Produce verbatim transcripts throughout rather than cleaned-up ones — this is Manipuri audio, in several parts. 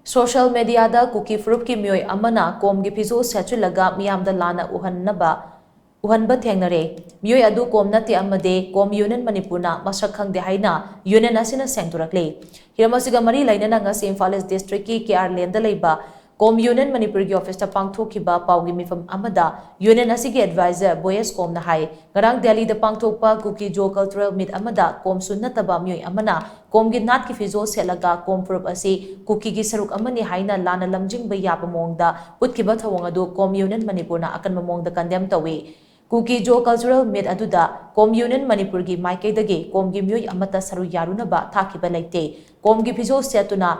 ꯁꯣꯁꯤꯌꯦꯜ ꯃꯦꯗꯤꯌꯥꯗ ꯀꯨꯀꯤ ꯐꯨꯔꯨꯞꯀꯤ ꯃꯤꯑꯣꯏ ꯑꯃꯅ ꯀꯣꯝꯒꯤ ꯐꯤꯖꯣꯜ ꯁꯦꯠꯆꯤꯜꯂꯒ ꯃꯤꯌꯥꯝꯗ ꯂꯥꯟꯅ ꯎꯍꯟꯅꯕ ꯎꯍꯟꯕ ꯊꯦꯡꯅꯔꯦ꯫ ꯃꯤꯑꯣꯏ ꯑꯗꯨ ꯀꯣꯝ ꯅꯠꯇꯦ ꯑꯃꯗꯤ ꯀꯣꯝ ꯌꯨꯅꯤꯌꯟ ꯃꯅꯤꯄꯨꯔꯅ ꯃꯁꯛ ꯈꯪꯗꯦ ꯍꯥꯏꯅ ꯌꯨꯅꯤꯌꯟ ꯑꯁꯤꯅ ꯁꯦꯡꯗꯣꯔꯛꯂꯤ꯫ ꯍꯤꯔꯝ ꯑꯁꯤꯒ ꯃꯔꯤ ꯂꯩꯅꯅ ꯉꯁꯤ ꯏꯝꯐꯥꯜ ꯏꯁ ꯗꯤꯁꯇ꯭ꯔꯤꯛꯀꯤ ꯀꯦ ꯑꯥꯔ ꯂꯦꯟꯗ ꯂꯩꯕ ꯀꯣꯝ ꯌꯨꯅꯤꯌꯟ ꯃꯅꯤꯄꯨꯔꯒꯤ ꯑꯣꯐꯤꯁꯇ ꯄꯥꯡꯊꯣꯛꯈꯤꯕ ꯄꯥꯎꯒꯤ ꯃꯤꯐꯝ ꯑꯃꯗ ꯌꯨꯅꯤꯌꯟ ꯑꯁꯤꯒꯤ ꯑꯦꯗꯚꯥꯏꯖꯔ ꯕꯣꯌꯦꯁ ꯀꯣꯝꯅ ꯍꯥꯏ, ꯉꯔꯥꯡ ꯗꯦꯜꯂꯤꯗ ꯄꯥꯡꯊꯣꯛꯄ ꯀꯨꯀꯤ ꯖꯣ ꯀꯜꯆꯔꯦꯜ ꯃꯤꯠ ꯑꯃꯗ ꯀꯣꯝꯁꯨ ꯅꯠꯇꯕ ꯃꯤꯑꯣꯏ ꯑꯃꯅ ꯀꯣꯝꯒꯤ ꯅꯥꯠꯀꯤ ꯐꯤꯖꯣꯜ ꯁꯦꯠꯂꯒ ꯀꯣꯝ ꯐꯨꯔꯨꯞ ꯑꯁꯤ ꯀꯨꯀꯤꯒꯤ ꯁꯔꯨꯛ ꯑꯃꯅꯤ ꯍꯥꯏꯅ ꯂꯥꯟꯅ ꯂꯝꯖꯤꯡꯕ ꯌꯥꯕ ꯃꯑꯣꯡꯗ ꯎꯠꯈꯤꯕ ꯊꯧꯑꯣꯡ ꯑꯗꯨ ꯀꯣꯝ ꯌꯨꯅꯤꯌꯟ ꯃꯅꯤꯄꯨꯔꯅ ꯑꯀꯟꯕ ꯃꯑꯣꯡꯗ ꯀꯟꯗꯦꯝ ꯇꯧꯏ꯫ ꯀꯨꯀꯤ ꯖꯣ ꯀꯜꯆꯔꯦꯜ ꯃꯤꯠ ꯑꯗꯨꯗ ꯀꯣꯝ ꯌꯨꯅꯤꯌꯟ ꯃꯅꯤꯄꯨꯔꯒꯤ ꯃꯥꯏꯀꯩꯗꯒꯤ ꯀꯣꯝꯒꯤ ꯃꯤꯑꯣꯏ ꯑꯃꯠꯇ ꯁꯔꯨꯛ ꯌꯥꯔꯨꯅꯕ ꯊꯥꯈꯤꯕ ꯂꯩꯇꯦ꯫ ꯀꯣꯝꯒꯤ ꯐꯤꯖꯣꯜ ꯁꯦꯠꯇꯨꯅ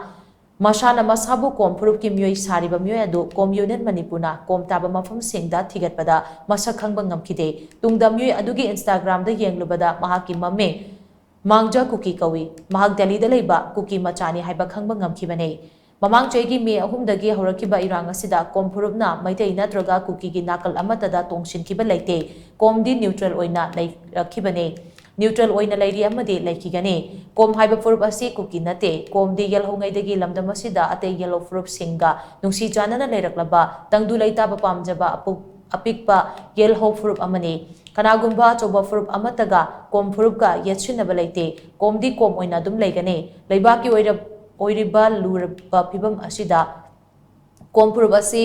ꯃꯁꯥꯅ ꯃꯁꯥꯕꯨ ꯀꯣꯝ ꯐꯨꯔꯨꯞꯀꯤ ꯃꯤꯑꯣꯏ ꯁꯥꯔꯤꯕ ꯃꯤꯑꯣꯏ ꯑꯗꯨ ꯀꯣꯝ ꯌꯨꯅꯤꯌꯟ ꯃꯅꯤꯄꯨꯔꯅ ꯀꯣꯝ ꯇꯥꯕ ꯃꯐꯝꯁꯤꯡꯗ ꯊꯤꯒꯠꯄꯗ ꯃꯁꯛ ꯈꯪꯕ ꯉꯝꯈꯤꯗꯦ꯫ ꯇꯨꯡꯗ ꯃꯤꯑꯣꯏ ꯑꯗꯨꯒꯤ ꯏꯟꯁꯇꯥꯒ꯭ꯔꯥꯝꯗ ꯌꯦꯡꯂꯨꯕꯗ ꯃꯍꯥꯛꯀꯤ ꯃꯃꯤꯡ ꯃꯥꯡꯖ ꯀꯨꯀꯤ ꯀꯧꯏ꯫ ꯃꯍꯥꯛ ꯗꯦꯜꯂꯤꯗ ꯂꯩꯕ ꯀꯨꯀꯤ ꯃꯆꯥꯅꯤ ꯍꯥꯏꯕ ꯈꯪꯕ ꯉꯝꯈꯤꯕꯅꯦ꯫ ꯃꯃꯥꯡ ꯆꯍꯤꯒꯤ ꯃꯦ ꯑꯍꯨꯝꯗꯒꯤ ꯍꯧꯔꯛꯈꯤꯕ ꯏꯔꯥꯡ ꯑꯁꯤꯗ ꯀꯣꯝ ꯐꯨꯔꯨꯞꯅ ꯃꯩꯇꯩ ꯅꯠꯇ꯭ꯔꯒ ꯀꯨꯀꯤꯒꯤ ꯅꯥꯀꯜ ꯑꯃꯠꯇꯗ ꯇꯣꯡꯁꯤꯟꯈꯤꯕ ꯂꯩꯇꯦ꯫ ꯀꯣꯝꯗꯤ ꯅ꯭ꯌꯨꯇ꯭ꯔꯦꯜ ꯑꯣꯏꯅ ꯂꯩꯔꯛꯈꯤꯕꯅꯦ꯫ ꯅ꯭ꯌꯨꯇ꯭ꯔꯦꯜ ꯑꯣꯏꯅ ꯂꯩꯔꯤ ꯑꯃꯗꯤ ꯂꯩꯈꯤꯒꯅꯤ꯫ ꯀꯣꯝ ꯍꯥꯏꯕ ꯐꯨꯔꯨꯞ ꯑꯁꯤ ꯀꯨꯀꯤ ꯅꯠꯇꯦ꯫ ꯀꯣꯝꯗꯤ ꯌꯦꯜꯍꯧꯉꯩꯗꯒꯤ ꯂꯝꯗꯝ ꯑꯁꯤꯗ ꯑꯇꯩ ꯌꯦꯜꯍꯧ ꯐꯨꯔꯨꯞꯁꯤꯡꯒ ꯅꯨꯡꯁꯤ ꯆꯥꯟꯅꯅ ꯂꯩꯔꯛꯂꯕ ꯇꯪꯗꯨ ꯂꯩꯇꯥꯕ ꯄꯥꯝꯖꯕ ꯑꯄꯨ-, ꯑꯄꯤꯛꯄ ꯌꯦꯜꯍꯧ ꯐꯨꯔꯨꯞ ꯑꯃꯅꯤ꯫ ꯀꯅꯥꯒꯨꯝꯕ ꯑꯆꯧꯕ ꯐꯨꯔꯨꯞ ꯑꯃꯠꯇꯒ ꯀꯣꯝ ꯐꯨꯔꯨꯞꯀ ꯌꯦꯠꯁꯤꯟꯅꯕ ꯂꯩꯇꯦ꯫ ꯀꯣꯝꯗꯤ ꯀꯣꯝ ꯑꯣꯏꯅ ꯑꯗꯨꯝ ꯂꯩꯒꯅꯤ꯫ ꯂꯩꯕꯥꯛꯀꯤ ꯑꯣꯏꯔ-, ꯑꯣꯏꯔꯤꯕ ꯂꯨꯔꯕ ꯐꯤꯕꯝ ꯑꯁꯤꯗ ꯀꯣꯝ ꯐꯨꯔꯨꯞ ꯑꯁꯤ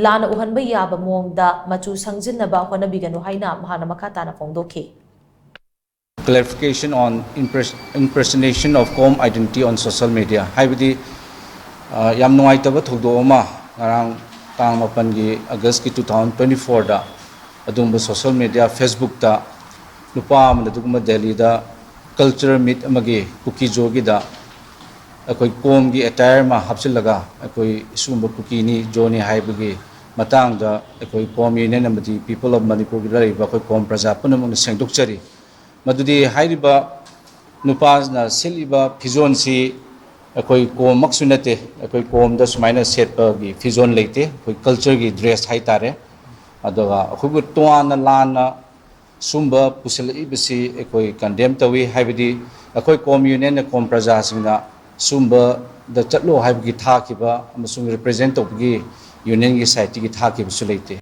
ꯂꯥꯟꯅ ꯎꯍꯟꯕ ꯌꯥꯕ ꯃꯑꯣꯡꯗ ꯃꯆꯨ ꯁꯪꯖꯤꯟꯅꯕ ꯍꯣꯠꯅꯕꯤꯒꯅꯨ ꯍꯥꯏꯅ ꯃꯍꯥꯛꯅ ꯃꯈꯥ ꯇꯥꯅ ꯐꯣꯡꯗꯣꯛꯈꯤ꯫ Clarification on impers-, impersonation of Com identity on social media. ꯍꯥꯏꯕꯗꯤ, ꯑ, ꯌꯥꯝ ꯅꯨꯡꯉꯥꯏꯇꯕ ꯊꯧꯗꯣꯛ ꯑꯃ ꯉꯔꯥꯡ ꯇꯥꯡ ꯃꯥꯄꯟꯒꯤ ꯑꯥꯒꯁꯀꯤ two thousand twenty fourꯗ ꯑꯗꯨꯒꯨꯝꯕ social media, Facebookꯇ ꯅꯨꯄꯥ ꯑꯃꯅ ꯑꯗꯨꯒꯨꯝꯕ ꯗꯦꯜꯂꯤꯗ cultural meet ꯑꯃꯒꯤ ꯀꯨꯀꯤ ꯖꯣꯒꯤꯗ ꯑꯩꯈꯣꯏ ꯀꯣꯝꯒꯤ attire ꯑꯃ ꯍꯥꯞꯆꯤꯜꯂꯒ ꯑꯩꯈꯣꯏ ꯁꯤꯒꯨꯝꯕ ꯀꯨꯀꯤꯅꯤ, ꯖꯣꯅꯤ ꯍꯥꯏꯕꯒꯤ ꯃꯇꯥꯡꯗ ꯑꯩꯈꯣꯏ ꯀꯣꯝ ꯌꯨꯅꯤꯌꯟ ꯑꯃꯗꯤ People of ꯃꯅꯤꯄꯨꯔꯒꯤ ꯂꯩꯔꯤꯕ ꯑꯩꯈꯣꯏ ꯀꯣꯝ ꯄ꯭ꯔꯖꯥ ꯄꯨꯝꯅꯃꯛꯅ ꯁꯦꯡꯗꯣꯛꯆꯔꯤ꯫ ꯃꯗꯨꯗꯤ ꯍꯥꯏꯔꯤꯕ ꯅꯨꯄꯥꯅ ꯁꯦꯠꯂꯤꯕ ꯐꯤꯖꯣꯜꯁꯤ ꯑꯩꯈꯣꯏ ꯀꯣꯝꯃꯛꯁꯨ ꯅꯠꯇꯦ, ꯑꯩꯈꯣꯏ ꯀꯣꯝꯗ ꯁꯨꯃꯥꯏꯅ ꯁꯦꯠꯄꯒꯤ ꯐꯤꯖꯣꯜ ꯂꯩꯇꯦ, ꯑꯩꯈꯣꯏ cultureꯒꯤ dress ꯍꯥꯏꯇꯥꯔꯦ꯫ ꯑꯗꯨꯒ ꯑꯩꯈꯣꯏꯕꯨ ꯇꯣꯉꯥꯟꯅ ꯂꯥꯟꯅ ꯁꯨꯝꯕ ꯄꯨꯁꯤꯜꯂꯛꯏꯕꯁꯤ ꯑꯩꯈꯣꯏ condemn ꯇꯧꯏ꯫ ꯍꯥꯏꯕꯗꯤ ꯑꯩꯈꯣꯏ ꯀꯣꯝ ꯌꯨꯅꯤꯌꯟꯅ ꯀꯣꯝ ꯄ꯭ꯔꯖꯥꯁꯤꯡꯅ ꯁꯨꯝꯕ ꯗ ꯆꯠꯂꯣ ꯍꯥꯏꯕꯒꯤ ꯊꯥꯈꯤꯕ ꯑꯃꯁꯨꯡ ꯔꯤꯄ꯭ꯔꯖꯦꯟ ꯇꯧꯕꯒꯤ ꯌꯨꯅꯤꯌꯟꯒꯤ ꯁꯥꯏꯠꯇꯒꯤ ꯊꯥꯈꯤꯕꯁꯨ ꯂꯩꯇꯦ꯫